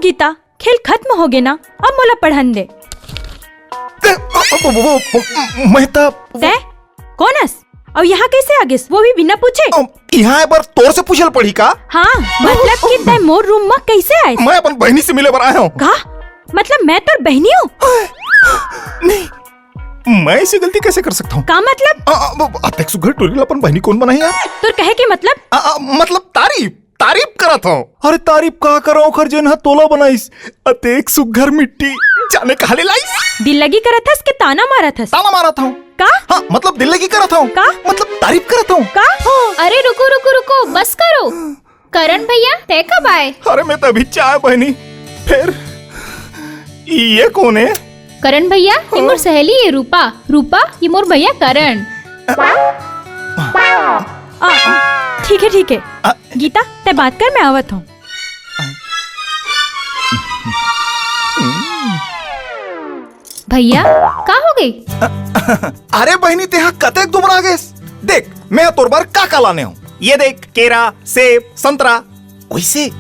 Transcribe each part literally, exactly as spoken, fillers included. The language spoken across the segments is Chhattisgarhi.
गीता, खेल खत्म हो गे ना, अब मोला पढ़न दे। ए, अ, अ, वो, वो, वो, मैं त, वो तैं? कौन अस? अउ यहाँ कैसे आ गेस? वो भी बिना पूछे? अ, यहाँ आए बर तोर से पूछल पड़ी का? हाँ, मतलब कि तैं मोर रूम में कैसे आए? मैं अपन बहनी से मिले बर आए हूँ। का? मतलब मैं तोर बहनी हूँ? नहीं, मैं ऐसी गलती कैसे कर सकता हूँ? का मतलब? अ, अ, वो अतेक सुघर टुरी ला अपन बहनी कौन बनाही यार? तोर कहे के मतलब? अ, अ, मतलब तारीफ, तारीफ करत हूँ। अरे तारीफ का करो, ओखर जेन हा तोला बनाइस, अतेक सुघर मिट्टी, जाने कहाँ ले लाइस? दिल लगी करत हस के ताना मारत हस? ताना मारत हूँ। का? हाँ, मतलब दिल लगी करत हूँ। का? मतलब तारीफ करत हूँ। का? हाँ। अरे रुको, रुको, रुको, बस करो। करण भैया, तैं कब आए? अरे मैं तो अभी आए बहनी। फिर ये कौन है? करण भैया, ये मोर सहेली है रूपा। रूपा, ये मोर भैया करण। आ, ठीक है, ठीक है। आ, गीता, तैं बात कर, मैं आवत हूँ। भैया, का हो गई? अरे बहनी, तेहा कतेक दुबरा गेस। देख, मैं तोर बर का का लाने हूँ। ये देख, केरा, सेब, संतरा। वैसे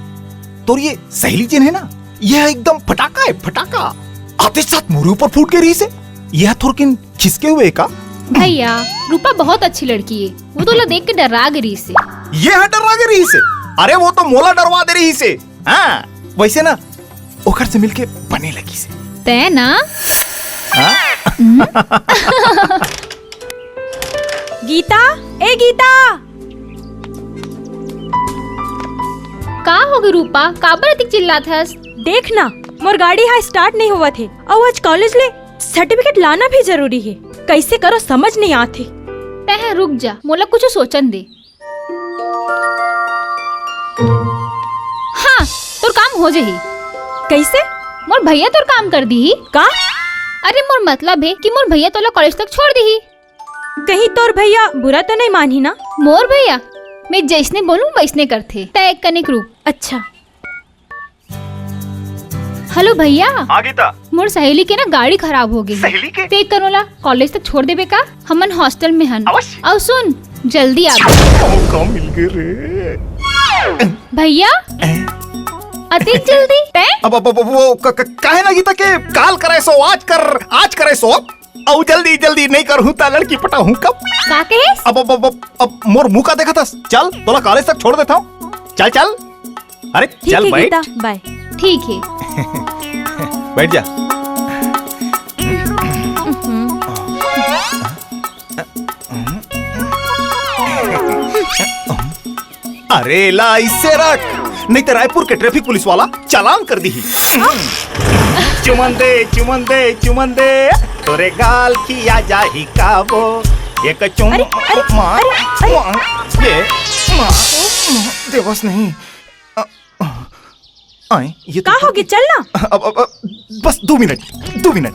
तोर ये सहेली जेन है ना, ये एकदम फटाका है, फटाका। आते साथ मोरे ऊपर फूट के रही से। यह थोरकिन खिसके हुए का? भैया, रूपा बहुत अच्छी लड़की है, वो तोला देख के डरा गे रही से। ये हा डरा गे रही से? अरे वो तो मोला डरवा दे रही से। हाँ, वैसे ना ओखर से मिलके बने लगी से। तैं ना? हाँ? गीता, ए गीता। का हो गे रूपा, काबर अतिक चिल्लात हस? देख ना, मोर गाड़ी हा start नहीं होवत हे, अउ आज college ले certificate लाना भी जरूरी हे। कैसे करो समझ नहीं आत हे। तैं रुक जा, मोला कुछ सोचन दे। हाँ, तोर काम हो जाही। कैसे? मोर भैया तोर काम कर दीही। का? अरे मोर मतलब हे कि मोर भैया तोला college तक छोड़ दीही। कहीं तोर भैया बुरा तो नहीं मानही ना? मोर भैया, मैं जैसने बोलूं वैसने करथे। तैं एक कनिक रुक। अच्छा। हेलो भैया। हाँ गीता। मोर सहेली के ना गाड़ी खराब हो गई। सहेली के? ते कनो ला college तक छोड़ देबे का? हमन hostel में हन। अवश्य। अउ सुन, जल्दी आ। मौका मिल गए रे। भैया, अतिक जल्दी? तैं? अब, अब, अब, वो क-, क-, काहे ना गीता के काल करे सो, आज कर, आज करे सो। अउ जल्दी, जल्दी नहीं करहूँ ता लड़की पटाहूँ कब? का कहे? अब, अब, अब, अब, अब मोर मुंह का देखा था। चल, तोला college तक छोड़ देता हूँ। चल, चल। अरे, ठीक चल है बैठ। गीता, bye। ठीक है। बैठ जा। अरे ला, इसे रख, नहीं तो रायपुर के traffic पुलिस वाला चालान कर दीही। चुमन दे, चुमन दे, चुमन दे, तोरे गाल खिया जाही काबो। एक चुम-, अरे, अरे, मार, अरे, अरे। मार, ये, मार, मार, देवस नहीं। अ, अ, आए, ये तो का हो गया? चल ना। अब, अब, अब, बस दो मिनट, दो मिनट।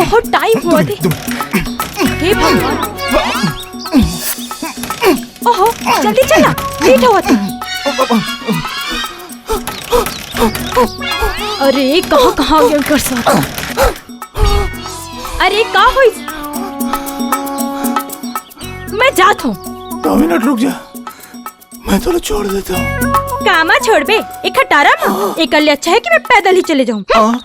ओहो, time दो हुआ मिनट, थे। दो मिनट। हे भगवान। ओहो, जल्दी चल ना, late हुआ थे। अरे, कहाँ, कहाँ गया कर साथ? अरे, का होइस? मैं जात हूँ। दो मिनट रुक जा, मैं तोला छोड़ देता हूँ। कामा छोड़बे? एक खटारा मा? एकर ले अच्छा है कि मैं पैदल ही चले जाऊँ। हाँ।